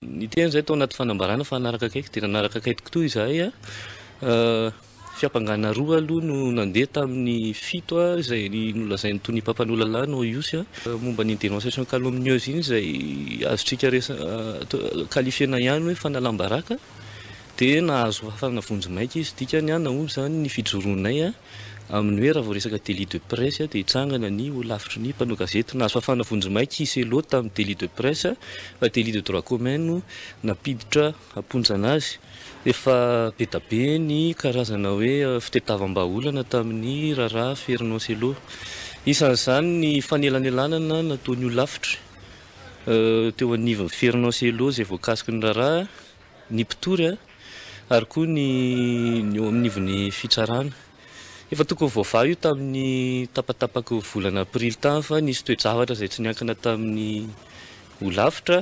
Niteny izahay tao anaty fanambarana fa hanaraka akaiky dia nanaraka akaiky tokoa izahay. Fiampangana roa aloha no nandeha tamin'ny 7 izay nolazain'ny tonia mpampanoa lalàna ao Ihosy momba ny dénonciation calomnieuse iny izay azontsika qualifier-na ihany hoe fanalam-baraka dia nahazo fahafahana vonjimaika izy. Dikany nahomby izany ny fijoroanay amin'ny hoe raha vao resaka délit de presse dia hitsangana ny holafitry ny mpanao gazety. Nahazo fahafahana vonjimaika i Cello tamin'ny délit de presse fa délit de droit commun no nampiditra am-ponjana azy. Efa be dia be ny karazana hoe fitetavam-bahaolana tamin'ny raharaha Fernand Cello. Isan'izany ny fanelanelanana nataon'ny holafitra teo anivon'ny Fernand Cello izay voakasiky ny raharaha, ny mpitory ary koa ny eo anivon'ny fitsarana. Efa tokony voavaha io tamin'ny tapatapaky ny volana aprily tany fa nisy toe-javatra izay tsy niankina tamin'ny holafitra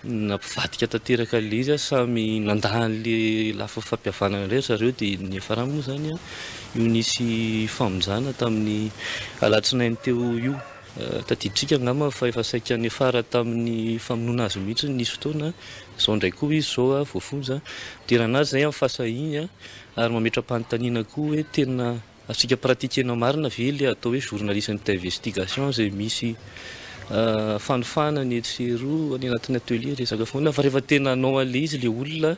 nampivadika tanteraka an'ilay izy. Samy nandà an'ilay lafiny fampihavanana indray ry zareo dia niafarany moa izany io nisy famonjana tamin'ny alatsinainy teo io. Tadidintsika angamba fa efa saika niafara tamin'ny famonoana azy mihitsy nisy fotoana. Izao indray koa izy izao voafonja. Miderana azy izay amin'ny fahasahiany ary mametra-panontaniana koa hoe tena azontsika pratiquer-na marina ve ilay atao hoe journalisme d'investigation izay misy fanofana ny etsy sy eroa any anatin'ny atelier resaka foana fa rehefa tena hanao an'ilay izy ilay olona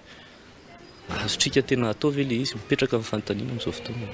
azontsika tena atao ve ilay izy? Mipetraka ny fanontaniana amin'izao fotoana.